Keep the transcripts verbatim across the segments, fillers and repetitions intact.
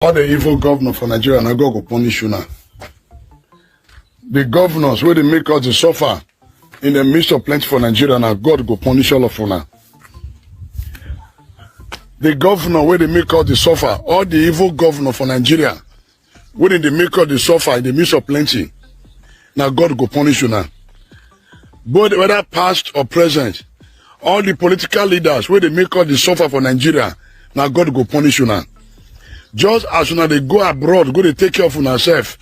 All the evil governor for Nigeria, na God go punish you now. The governors wey dey make us dey suffer in the midst of plenty for Nigeria, na God go punish all of una. The governor wey dey make us dey suffer, all the evil governor for Nigeria, wey dey dey make us dey suffer in the midst of plenty, na God go punish una. Both whether past or present, all the political leaders wey dey make us dey suffer for Nigeria, na God go punish una. Just as una dey go abroad, go dey take care of una sef,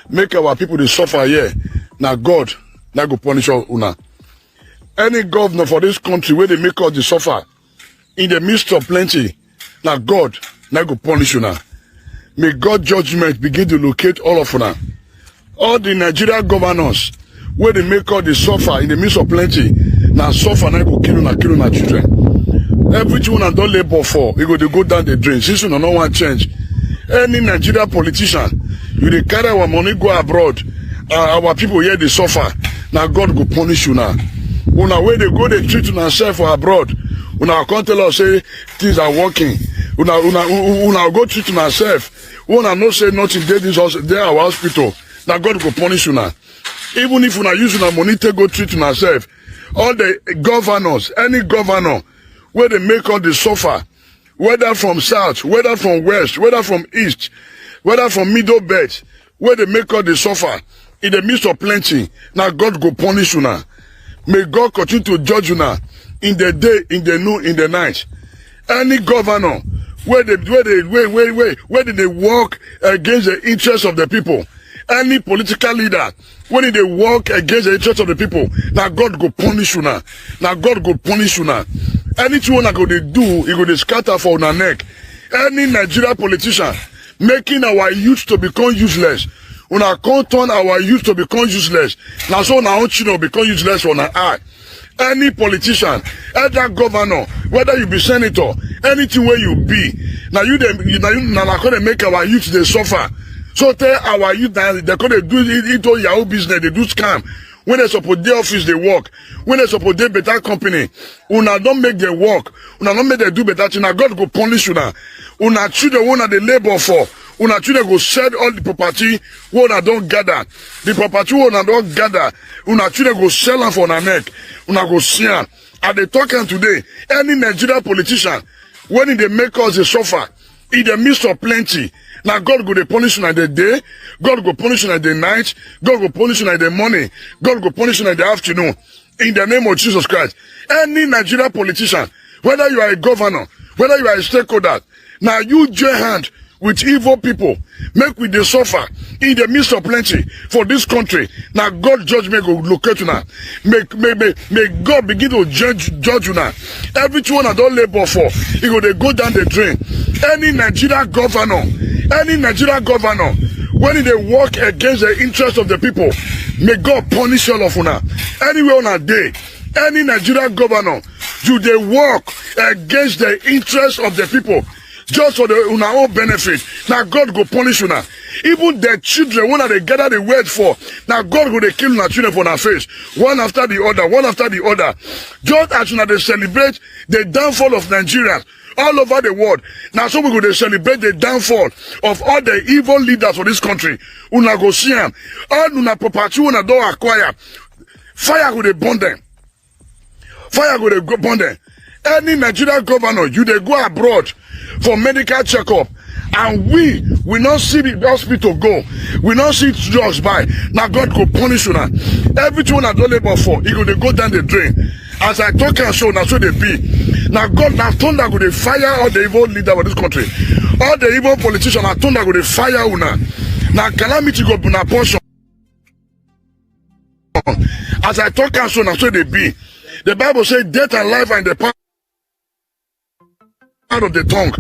make our people dey suffer here, na God na go punish all una. Any governor for this country wey dey make us dey suffer in the midst of plenty, na God na go punish una. May God judgment begin to locate all of una. All the Nigeria governors wey dey make us dey suffer in the midst of plenty, na suffer na go kill una, kill una children. Everything una don labour for, e go dey go down the drain. Since una no wan change, any Nigeria politician, you dey carry our money go abroad, uh, our people here dey suffer, na God go punish una. Una wey dey go dey treat una sef for abroad, una come tell us say things are working. Una, una, una go treat una sef. Una know say nothing dey this hos-, dey our hospital, na God go punish una. Even if una use una money take go treat una sef, all the governors, any governor wey dey make us dey suffer, whether from south, whether from west, whether from east, whether from middle belt, wey dey make us dey suffer in the midst of plenty, na God go punish una. May God continue to judge una in the day, in the noon, in the night. Any governor wey dey, wey dey, wey, wey, wey, wey dey, dey work against the interest of the people, any political leader wey dey work against the interest of the people, na God go punish una. Na God go punish una. Anything una go dey do, e go dey scatter for una neck. Any Nigeria politician making our youth to become useless, una come turn our youth to become useless. Na so una own children become useless for una eye. Any politician, either governor, whether you be senator, anything wey you be, na you dey, na you, na, na come dey make our youth dey suffer. So tey our youth, na dem come dey do it into yahoo business, dey do scam. When dem suppose dey office dey work, when dem suppose dey better company, una don make dem work, una don make dem do better thing, na God go punish una. Una children wey una dey labour for, una children go sell all the property wey una don gather. The property wey una don gather, una children go sell am for una neck. Una go see am. I dey talk am today. Any Nigeria politician wey e dey make us dey suffer in the midst of plenty, na God go dey punish una in the day, God go punish una in the night, God go punish una in the morning, God go punish una in the afternoon. In the name of Jesus Christ, any Nigeria politician, whether you are a governor, whether you are a stakeholder, na you join hand with evil people, make we dey suffer in the midst of plenty for this country. Na God judgment go locate una. May, may, may, may God begin to judge, judge una. Everything una don labour for, e go dey go down the drain. Any Nigeria governor, any Nigeria governor, when e dey work against the interest of the people, may God punish all of una. Anywhere una dey, any Nigeria governor, you dey work against the interest of the people, just for the una own benefit, na God go punish una. Even the children wey una dey gather the wealth for, na God go dey kill una children for una face, one after the other, one after the other. Just as una dey celebrate the downfall of Nigerians all over the world, na so we go dey celebrate the downfall of all the evil leaders for this country. Una go see am. All una property wey una don acquire, fire go dey burn them. Fire go dey go burn them. Any Nigeria governor, you dey go abroad for medical checkup, and we, we no see the hospital go, we no see drugs buy, na God go punish una. Everything una don labour for, e go dey go down the drain. As I talk am so, na so dey be. Na God, na thunder go dey fire all the evil leader for this country. All the evil politician, na thunder go dey fire una. Na calamity go be una portion. As I talk am so, na so dey be. The Bible say death and life are in the power of the tongue.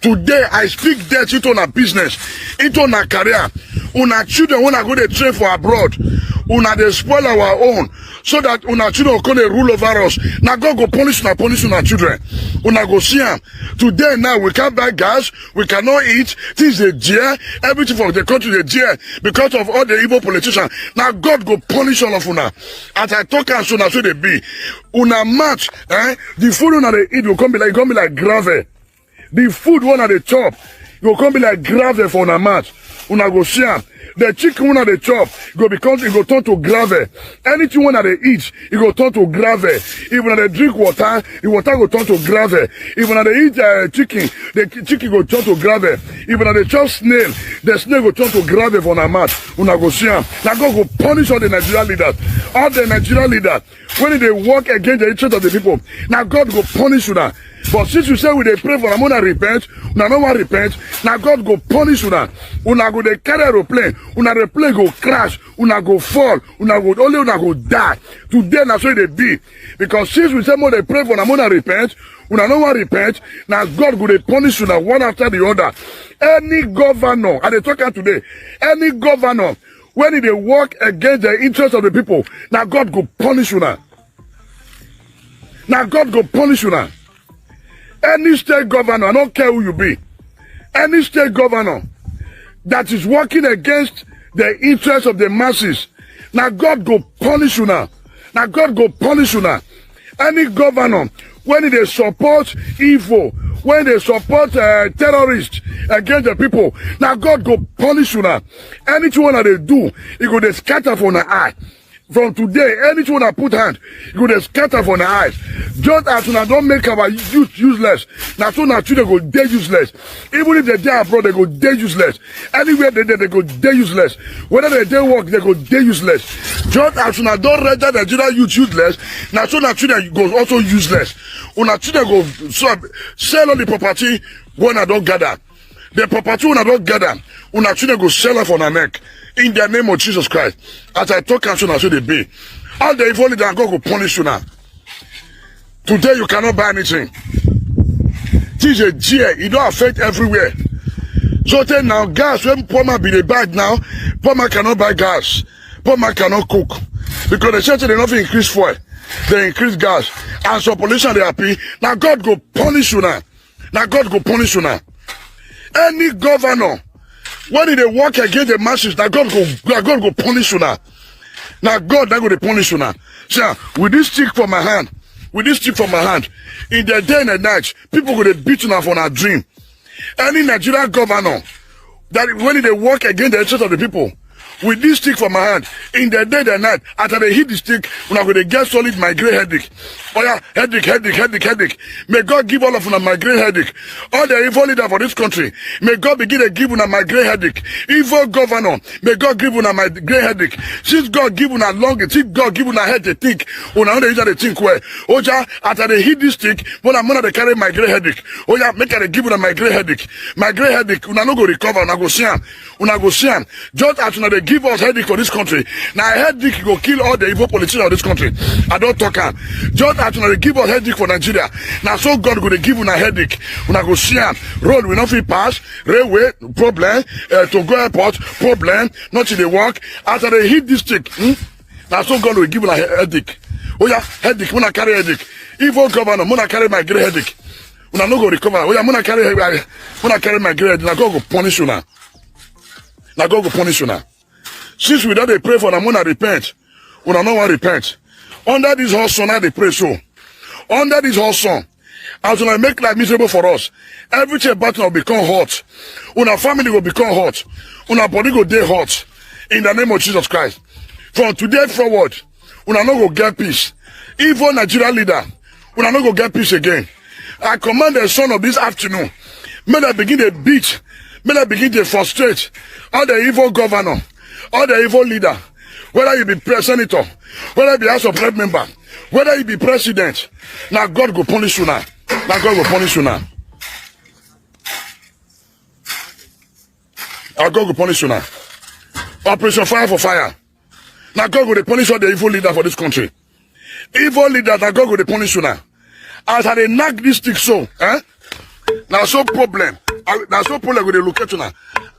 Today, I speak death into una business, into una career. Una children wey una go dey train for abroad, una dey spoil our own, so that una children go come dey rule over us. Na God go punish una, punish una children. Una go see am. Today now, we can't buy gas, we cannot eat, things dey dear, everything for the country dey dear because of all the evil politicians. Na God go punish all of una. As I talk am so, na so dey be. Una mouth, eh? The food una dey eat go come be like, come be like gravel. The food wey una dey chop, Go come be like gravel for una mouth. Una go see am. The chicken una dey chop go become, e go turn to gravel. Anything una dey eat, e go turn to gravel. If una dey drink water, the water go turn to gravel. If una dey eat uh, chicken, the chicken go turn to gravel. If una dey chop snail, the snail go turn to gravel for una mouth. Una go see am. Na God go punish all the Nigerian leaders. All the Nigerian leaders, when they work against the interest of the people, now God go punish you now. But since you say we dey pray for una, una repent, una no wan repent, na God go punish una. Una go dey carry aeroplane, una aeroplane go crash, una go fall, una go, only una go die. Today na so e dey be. Because since we say make dey pray for una, una repent, una no wan repent, na God go dey punish una one after the other. Any governor, I dey talk am today, any governor when e dey work against the interest of the people, na God go punish una. Na God go punish una. Any state governor, I don't care who you be, any state governor that is working against the interest of the masses, na God go punish una. Na God go punish una. Any governor when they support evil, when they support uh, terrorists against the people, na God go punish una. Anything una dey do, e go dey scatter for una eye. From today, anything una put hand, e go dey scatter for una eyes. Just as una don make our youth useless, na so una children go dey useless. Even if they dey abroad, they go dey useless. Anywhere they dey, they go dey useless. Whether they dey work, they go dey useless. Just as una don render Nigeria youth useless, na so una children go also useless. Una children go so, sell all the property wey una don gather. The property wey una don gather, una children go sell am for una neck. In the name of Jesus Christ, as I talk am so, na so dey be. All the evil leader, God go punish una. Today you cannot buy anything. Things dey dear, e don affect everywhere. So tey now, gas wey poor man bin dey buy now, poor man cannot buy gas. Poor man cannot cook. Because they say they no fit increase fuel. They increase gas. And some politicians dey happy. Na God go punish una. Na God go punish una. Any governor when e dey work against the masses, na God go, na God go punish una. Na God na go dey punish una. See am, with this stick for my hand, with this stick for my hand, in the day and the night, people go dey beat una for una dream. Any Nigerian governor that when e dey work against the interest of the people, with this stick for my hand, in the day and the night, as I dey hit the stick, una go dey get solid migraine headache. Oya, headache, headache, headache, headache. May God give all of una migraine headache. All the evil leader for this country, may God begin to give una migraine headache. Evil governor, may God give una migraine headache. Since God give una long, since God give una head to think, una no dey use am dey think well. Oya, as I dey hit this stick, una, una dey carry migraine headache. Oya, make I dey give una migraine headache. Migraine headache, una no go recover, una go see am. Una go see am. Just as una dey give us headache for this country, na headache go kill all the evil politicians of this country. I don talk am. Just as una dey give us headache for Nigeria, na so God go dey give una headache. Una go see am. Road we no fit pass, railway problem, uh, to go airport problem, nothing dey work. As I dey hit this stick, hmm? Na so God go give una he- headache. Oya, headache, una carry headache. Evil governor, una carry migraine headache. Una no go recover. Oya, una carry, una carry migraine headache. Na God go punish una. Na God go punish una. Since we don dey pray for una, una repent. Una no wan repent. Under this hot sun, I dey pray so. Under this hot sun, as una make life miserable for us, everything about una become hot. Una family go become hot. Una body go dey hot. In the name of Jesus Christ. From today forward, una no go get peace. Evil Nigeria leader, una no go get peace again. I command the sun of this afternoon, make dem begin dey beat, make dem begin dey frustrate all the evil governor, all the evil leader, whether you be pre- senator, whether you be House of Rep member, whether you be president, na God go punish una. Na God go punish una. Na God go punish una. Operation Fire for Fire. Na God go dey punish all the evil leader for this country. Evil leaders, na God go dey punish una. As I dey knack this stick so, eh? Na so problem, I- na so problem go dey locate una.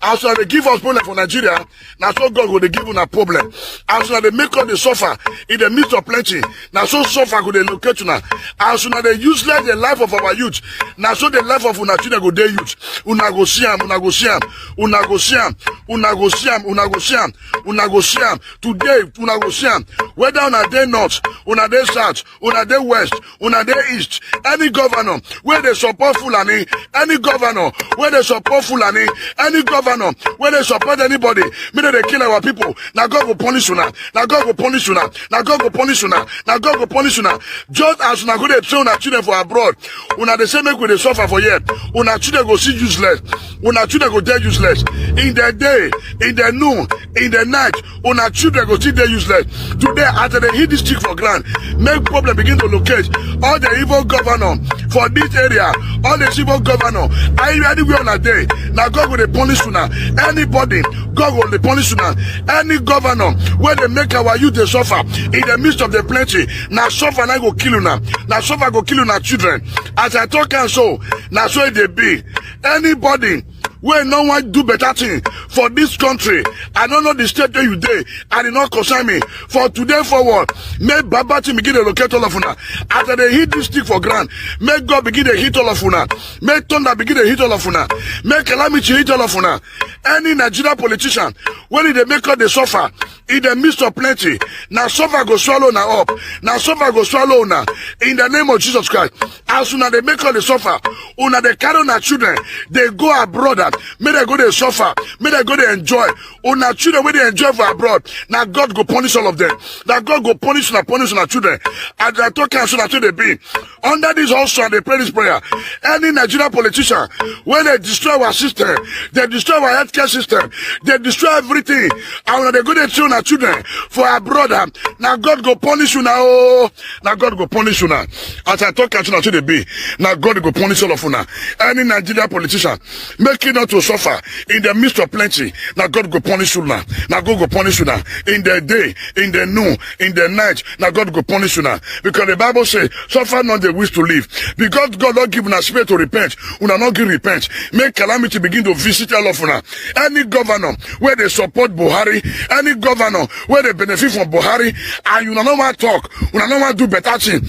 As una dey give us problem for Nigeria, na so God go dey give una problem. As una dey make us dey suffer in the midst of plenty, na so suffer go dey locate una. As una dey useless the life of our youth, na so the life of una children go dey youth. Una go see am, una go see am, una go see am, una go see am, una go see am, una go see am. Today, una go see am. Whether una dey north, una dey south, una dey west, una dey east, any governor wey dey support Fulani, any governor wey dey support Fulani, any governor wey dey support anybody, make dem dey kill our people, na God go punish una. Na God go punish una. Na God go punish una. Na God go punish una. Just as una go dey train una children for abroad, una dey say make we dey suffer for here. Una children go see useless. Una children go dey useless. In the day, in the noon, in the night, una children go still dey useless. Today, as dem dey hit this stick for ground, make problem begin to locate. All the evil governor for this area, all the evil governor, I- anywhere una dey, na God go dey punish una. Anybody, God go dey punish una. Any governor wey dey make our youth dey suffer in the midst of the plenty, na suffer na go kill una. Na suffer go kill una children. As I talk am so, na so e dey be. Anybody wey no wan do better thing for this country, I no know the state wey you dey, and e no concern me. For today forward, make bad bad thing begin dey locate all of una. As I dey hit this stick for ground, make God begin dey hit all of una. Make thunder begin dey hit all of una. Make calamity hit all of una. Any Nigeria politician wey dey make us dey suffer in the midst of plenty, na suffer go swallow una up. Na suffer go swallow una in the name of Jesus Christ. As una dey make us dey suffer, una dey carry una children dey go abroad, ah, make dem go dey suffer, make dem go dey enjoy. Una children wey dey enjoy for abroad, na God go punish all of them. Na God go punish una, punish una children. As I talk am so, na so e dey be. Under this hustle, I dey pray this prayer. Any Nigerian politician wey dey destroy our system, dey destroy our healthcare system, dey destroy everything, and una dey go dey train una children for abroad, ah, na God go punish una o. Na God go punish una. As I talk am so, na so e dey be. Na God go punish all of una. Any Nigerian politician make e not to suffer in the midst of plenty, na God go punish una. Na God go punish una in the day, in the noon, in the night. Na God go punish una, because the Bible say, "Suffer not the wish to live." Because God don give una spirit to repent, una no gree repent. Make calamity begin to visit all of una. Any governor wey dey support Buhari, any governor wey dey benefit from Buhari, and una no wan talk, una no wan do better thing,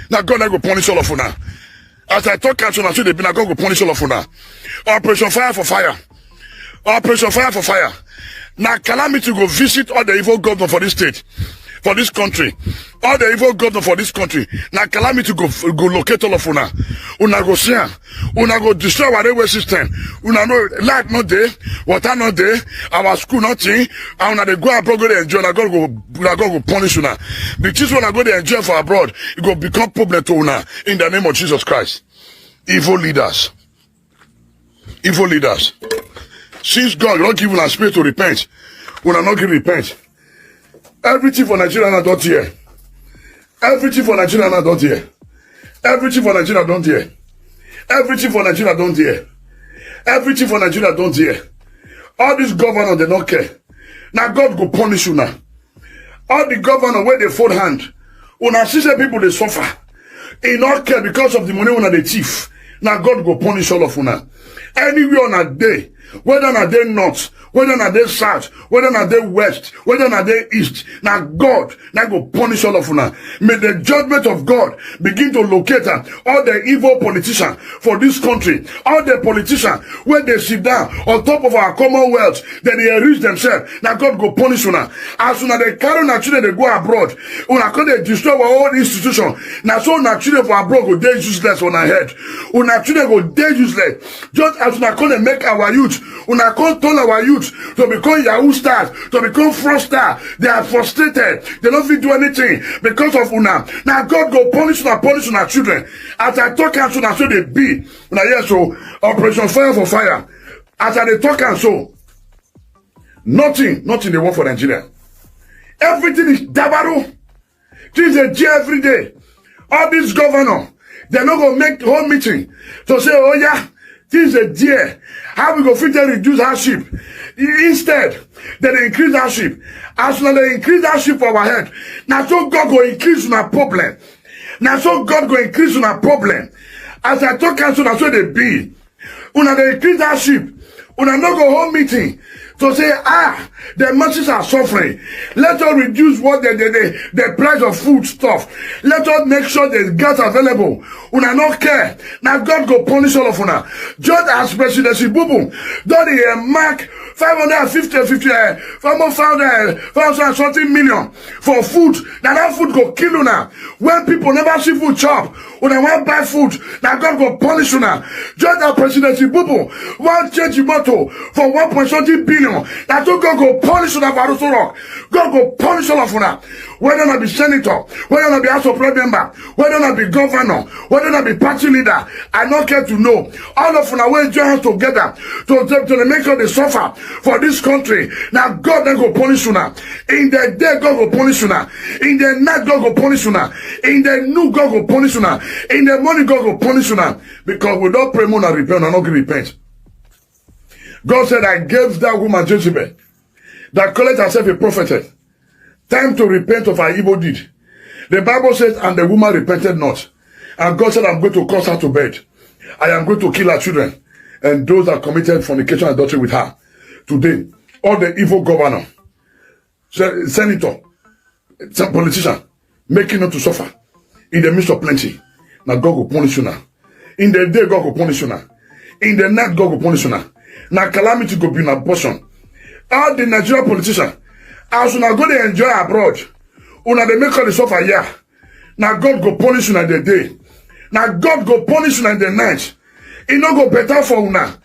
na God na go punish all of una. As I talk am so, na so e dey be, na God go punish all of una. Operation Fire for Fire. Operation Fire for Fire. Na calamity go visit all the evil governor for this state, for this country. All the evil governor for this country, na calamity go, go locate all of una. Una go see am. Una go destroy our railway system. Una no, light no dey, water no dey, our school nothing, and una dey go abroad go dey enjoy. Na God go, na God go punish una. The things wey una go dey enjoy for abroad, e go become problem to una in the name of Jesus Christ. Evil leaders. Evil leaders. Since God don give una spirit to repent, una no gree repent. Everything for Nigeria now don tear. Everything for Nigeria now don tear. Everything for Nigeria don tear. Everything for Nigeria don tear. Everything for Nigeria don tear. All these governors, dem no care. Na God go punish una. All the governor wey dey fold hand, una see say people dey suffer, e no care because of the money una dey thief. Na God go punish all of una. Anywhere una dey, whether una dey north, whether una dey south, whether una dey west, whether una dey east, na God na go punish all of una. May the judgment of God begin to locate, uh, all the evil politicians for this country, all the politicians wey dey sit down on top of our commonwealth, dem dey enrich themselves. Na God go punish una. As una dey carry una children dey go abroad, una come dey destroy our own institution. Na so una children for abroad go dey useless for una head. Una children go dey useless. Just as una come dey make our youth, una come turn our youth to become Yahoo stars, to become fraudster. They are frustrated. They no fit do anything because of una. Na God go punish una, punish una children. As I talk am so, na so e dey be. Una hear so, Operation Fire for Fire. As I dey talk am so, nothing, nothing dey work for Nigeria. Everything is dabaru. Things dey dear every day. All these governor, dem no go make whole meeting to say, "Oh yeah, things dey dear. How we go fit take reduce hardship?" I-, instead, dem dey increase hardship. As una dey increase hardship for our head, na so God go increase una problem. Na so God go increase una problem. As I talk am so, na so e dey be. Una dey increase hardship. Una no go hold meeting to say, ah, the masses are suffering. Let us reduce what the, the, the, the price of food stuff. Let us make sure the gas available. Una no care. Now God go punish all of una. Just as President Tinubu don dey, uh, mark five hundred fifty, fifty, uh, almost five hundred, five hundred something million for food. Now that food go kill una. When people never see food chop, una wan buy food, na God go punish una. Just as President Tinubu wan change the motor for one point something billion, na so God go punish una for Aso Rock. God go punish all of una. Whether una be senator, whether una be House of Rep member, whether una be governor, whether una be party leader, I no care to know. All of una wey join hands together to, to, to make sure they suffer for this country, na God dem go punish una. In the day, God go punish una. In the night, God go punish una. In the noon, God go punish una. In the morning, God go punish una. Because we don pray, una repent, una no gree repent. God said, "I gave that woman Jezebel, that calleth herself a prophetess, time to repent of her evil deed." The Bible says, "And the woman repented not." And God said, "I'm going to cause her to bed. I am going to kill her children and those that committed fornication and adultery with her." Today, all the evil governor, se-, senator, some politician, making them to suffer in the midst of plenty. Now God will punish you now. In the day, God will punish you now. In the night, God will punish you now. Now calamity go be una portion. All the Nigerian politician, as una go dey enjoy abroad, una dey make all the suffer here. Now God go punish you in the day. Now God go punish you in the night. E no go better for una.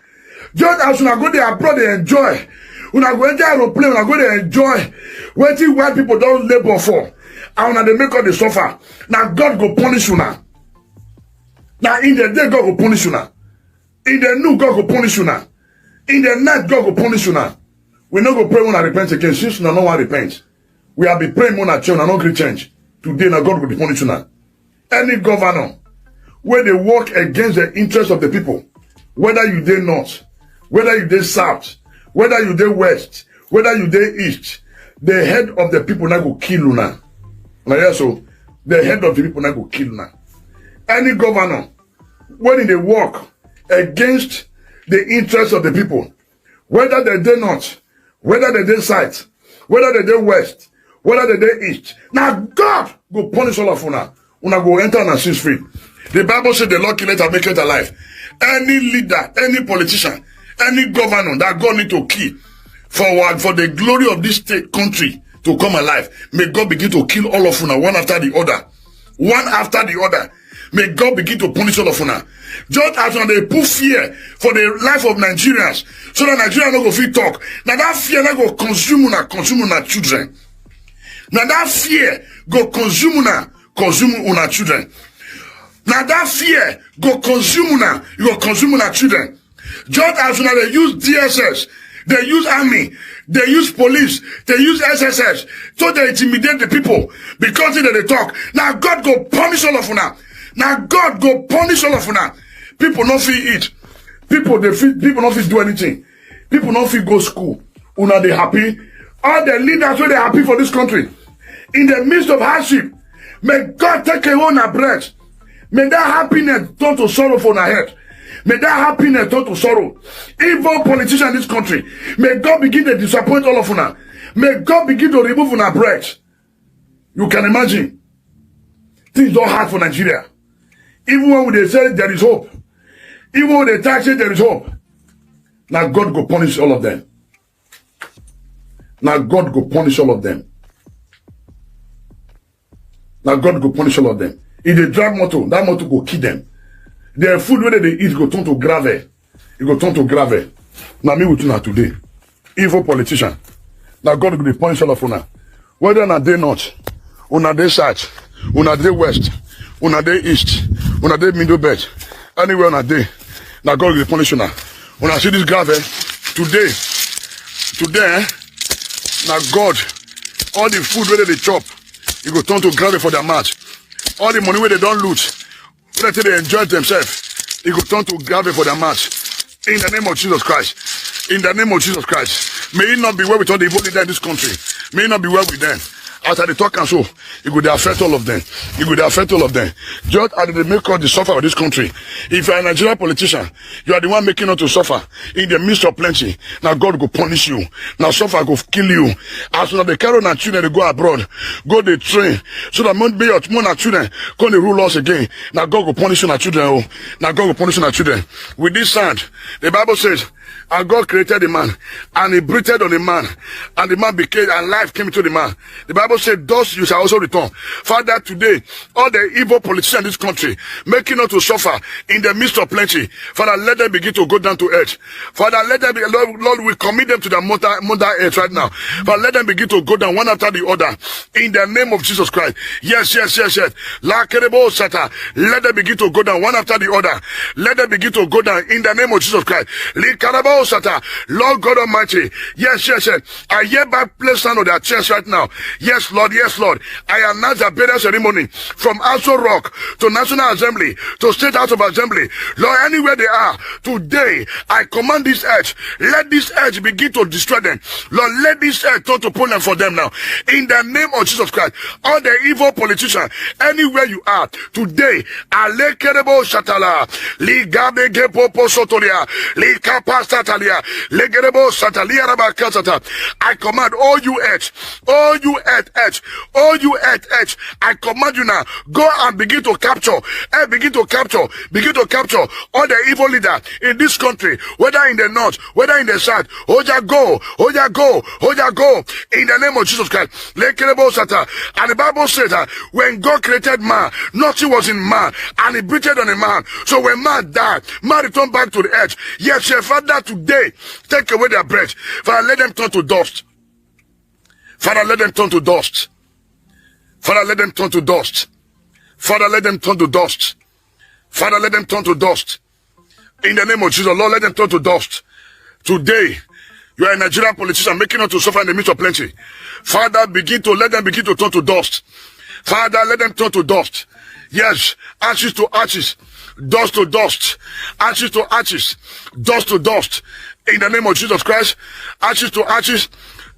Just as una go dey abroad dey enjoy, una go enter aeroplane, una go dey enjoy wetin white people don labour for, and una dey make all the suffer. Now God go punish una. Now in the day, God go punish una. In the noon, God go punish una. In the night, God go punish una. We no go pray una repent again, since una no wan repent. We have been praying una change, una no gree change. Today, now God go dey punish una. Any governor wey dey work against the interest of the people, whether you dey north, whether you dey south, whether you dey west, whether you dey east, the head of the people na go kill una. Na yes o, the head of the people na go kill una. Any governor wey dey work against the interest of the people, whether they dey north, whether they dey south, whether they dey west, whether they dey east, na God go punish all of una. Una go enter una sins free. The Bible says, "The Lord killeth and maketh alive." Any leader, any politician, any governor that God need to kill for our, for the glory of this state, country to come alive, may God begin to kill all of una one after the other. One after the other. May God begin to punish all of una. Just as una dey put fear for the life of Nigerians, so that Nigeria no go fit talk. Now that fear na go consume una, consume una children. Now that fear go consume una, consume una children. Now that fear go consume una, e go consume una children. Just as una dey use D S S, dey use army, dey use police, dey use S S S, so dey intimidate the people, because dem dey talk. Now God go punish all of una. Now God go punish all of una. People no fit eat. People dey fit, people no fit do anything. People no fit go school. Una dey happy. All the leaders wey dey happy for this country, in the midst of hardship, may God take away una bread. May that happiness turn to sorrow for una head. May that happiness turn to sorrow. Evil politician in this country, may God begin to disappoint all of una. May God begin to remove una bread. You can imagine. Things don hard for Nigeria. Even when we dey say there is hope, even when they talk say there is hope, now God go punish all of them. Now God go punish all of them. Now God go punish all of them. If they drive motor, that motor go kill them. Their food wey dem dey eat go turn to gravel. E go turn to gravel. Now me with una today. Evil politician. Now God go dey punish all of una. Whether una dey north, una dey south, una dey west, una dey east, una dey middle belt, anywhere una dey, now God go dey punish una. Una see this gravel today, today, eh? Now God, all the food wey dem dey chop, e go turn to gravel for their mouth. All the money wey dem don loot, wey dem take dey enjoy themselves, e go turn to gravel for their mouth. In the name of Jesus Christ. In the name of Jesus Christ. May it not be well with all the evil leaders in this country. May it not be well with them. As I dey talk am so, e go dey affect all of them. E go dey affect all of them. Just as they make us dey suffer for this country. If you are a Nigerian politician, you are the one making us to suffer in the midst of plenty. Now God go punish you. Now suffer go kill you. As una dey carry una children dey go abroad, go dey train, so that money be your more children come dey rule us again. Now God go punish una children. Oh, now God go punish una children. With this sand, the Bible says, and God created the man, and he breathed on the man, and the man became, and life came to the man. The Bible said, thus you shall also return. Father, today, all the evil politicians in this country, making us to suffer in the midst of plenty, Father, let them begin to go down to earth. Father, let them be, Lord, Lord, we commit them to the mother, mother earth right now. Father, let them begin to go down one after the other in the name of Jesus Christ. Yes, yes, yes, yes. La kerebo sata. Let them begin to go down one after the other. Let them begin to go down in the name of Jesus Christ. Li karabo sata. Lord God Almighty. Yes, yes, yes. I hereby place hand on their chest right now. Yes, Lord. Yes, Lord. I announce the burial ceremony from Aso Rock to National Assembly to State House of Assembly. Lord, anywhere they are, today I command this earth. Let this earth begin to destroy them. Lord, let this earth turn to Poland for them now. In the name of Jesus Christ, all the evil politicians, anywhere you are, today, Alekerebo Shatala, Ligabegepopo Sotolia, Likapa Satalia, Legerebo Satalia Rabakasata. I command all you earth, all you earth, earth, all you earth, earth. I command you now, go and begin to capture, and begin to capture, begin to capture all the evil leader in this country, whether in the north, whether in the south. Oja go, Oja go, Oja go. In the name of Jesus Christ. Lekerebo Sata. And the Bible says that when God created man, nothing was in man, and he breathed on a man. So when man died, man returned back to the earth. Yes, sir, Father, today, take away their breath. Father, let them turn to dust. Father, let them turn to dust. Father, let them turn to dust. Father, let them turn to dust. Father, let them turn to dust. In the name of Jesus, Lord, let them turn to dust. Today, you are a Nigerian politician making us to suffer in the midst of plenty. Father, begin to let them begin to turn to dust. Father, let them turn to dust. Yes, ashes to ashes, dust to dust, ashes to ashes, dust to dust. In the name of Jesus Christ, ashes to ashes,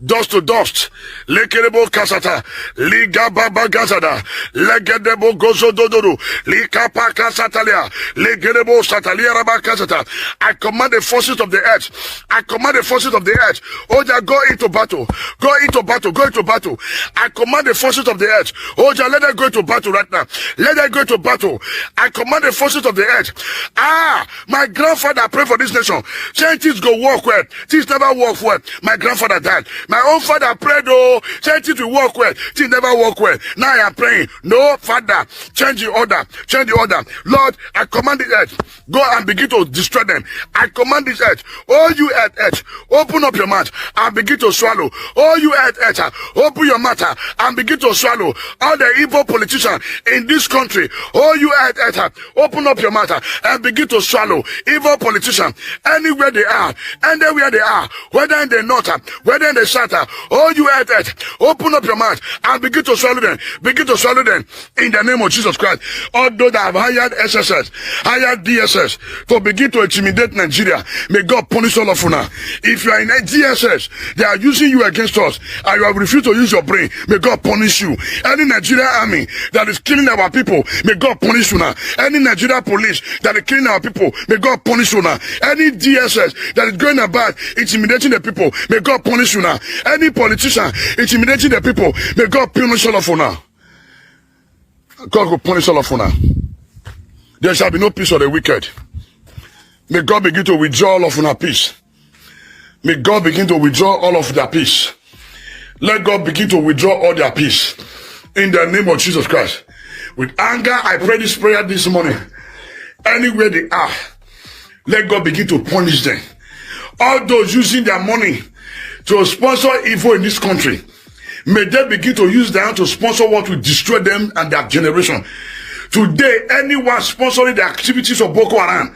dust to dust. Lekerebo kasata, liga baba gazada, legedebo gozo dodoro, likapa kasatalia, legerebo satalia raba kasata. I command the forces of the earth. I command the forces of the earth. Oja, go into battle. Go into battle. Go into battle. I command the forces of the earth. Oja, let them go into battle right now. Let them go into battle. I command the forces of the earth. Ah, my grandfather prayed for this nation. Say things go work well. Things never work well. My grandfather died. My own father prayed, oh, say things will work well. Things never work well. Now I am praying. No, Father, change the order. Change the order. Lord, I command the earth. Go and begin to destroy them. I command this earth. Oh, you earth, earth, open up your mouth and begin to swallow. Oh, you earth, earth, open your mouth and begin to swallow all the evil politicians in this country. Oh, you earth, earth, open up your mouth and begin to swallow evil politicians anywhere they are, anywhere they are, whether in the north, whether in the south. Oh, you earth, earth, open up your mouth and begin to swallow them. Begin to swallow them in the name of Jesus Christ. All those that have hired S S S, hired D S S to begin to intimidate Nigeria, may God punish all of una. If you are in D S S, they are using you against us, and you have refused to use your brain, may God punish you. Any Nigerian army that is killing our people, may God punish you now. Any Nigerian police that is killing our people, may God punish you now. Any D S S that is going about intimidating the people, may God punish you now. Any politician intimidating the people, may God punish all of you now. God will punish all of you now. There shall be no peace for the wicked. May God begin to withdraw all of una peace. May God begin to withdraw all of their peace. Let God begin to withdraw all their peace. In the name of Jesus Christ. With anger, I pray this prayer this morning. Anywhere they are, let God begin to punish them. All those using their money to sponsor evil in this country, may they begin to use their hand to sponsor what will destroy them and their generation. Today, anyone sponsoring the activities of Boko Haram,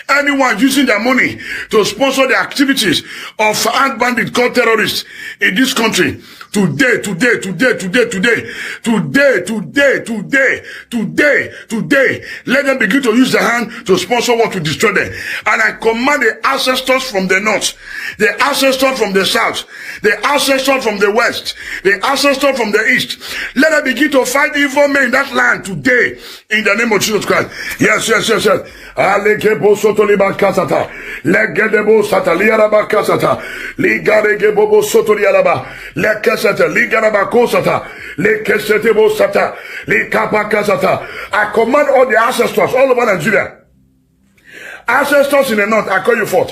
Anyone using their money to sponsor the activities of armed bandits called terrorists in this country, today, today, today, today, today, today, today, today, today, today, let them begin to use their hand to sponsor what to destroy them. And I command the ancestors from the north, the ancestors from the south, the ancestors from the west, the ancestors from the east, let them begin to fight evil men in that land today in the name of Jesus Christ. Yes, yes, yes, yes. Aleke bo soto liba kasata. Legede bo sata liara ba kasata. Ligarege bobo soto liara ba. Lekesete ligaraba kosata. Lekesete bo sata. Likapa kasata. I command all the ancestors all over Nigeria. Ancestors in the north, I call you forth.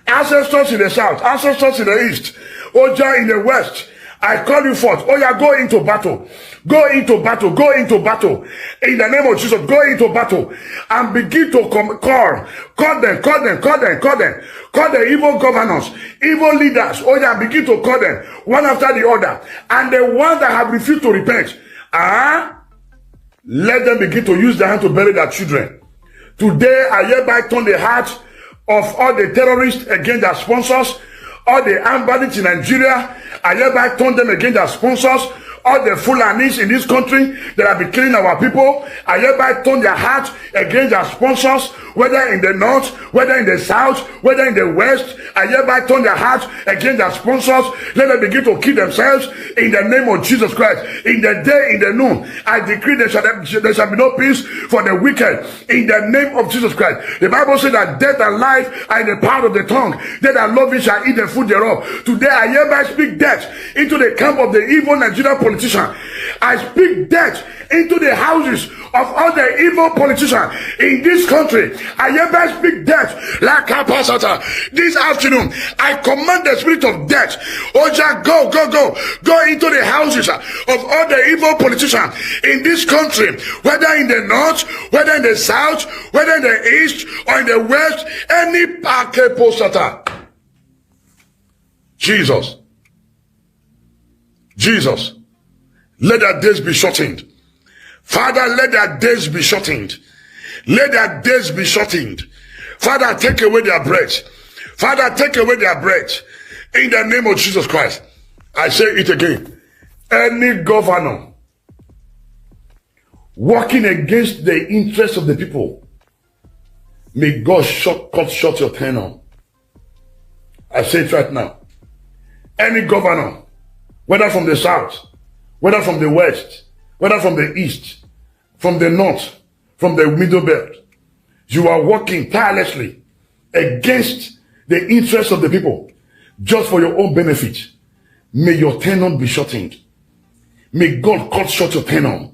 Ancestors in the south, ancestors in the east, Oja in the west, I call you forth. Oh yeah, go into battle. Go into battle. Go into battle. In the name of Jesus, go into battle and begin to come, call, call them, call them, call them, call them, call the evil governors, evil leaders. Oh yeah, begin to call them one after the other. And the ones that have refused to repent, ah, let them begin to use their hand to bury their children. Today, I hereby turn the heart of all the terrorists against their sponsors, all the armed bandits in Nigeria. I hereby turn them against their sponsors. All the Fulanis in this country that have been killing our people, I hereby turn their heart against their sponsors, whether in the north, whether in the south, whether in the west. I hereby turn their heart against their sponsors. Let them begin to kill themselves in the name of Jesus Christ. In the day, in the noon, I decree there shall, there shall be no peace for the wicked. In the name of Jesus Christ. The Bible says that death and life are in the power of the tongue. They that love it shall eat the fruit thereof. Today I hereby speak death into the camp of the evil Nigerian politician. I speak death into the houses of all the evil politicians in this country. I hereby speak death like a pasata. This afternoon, I command the spirit of death. Oja, go, go, go, go into the houses of all the evil politicians in this country, whether in the north, whether in the south, whether in the east or in the west, any pakepo sata. Jesus. Jesus. Let their days be shortened. Father, let their days be shortened. Let their days be shortened. Father, take away their breath. Father, take away their breath. In the name of Jesus Christ. I say it again. Any governor working against the interests of the people, may God shut, cut short your tenure. I say it right now. Any governor, whether from the south, whether from the west, whether from the east, from the north, from the middle belt, you are working tirelessly against the interests of the people just for your own benefit. May your tenure be shortened. May God cut short your tenure.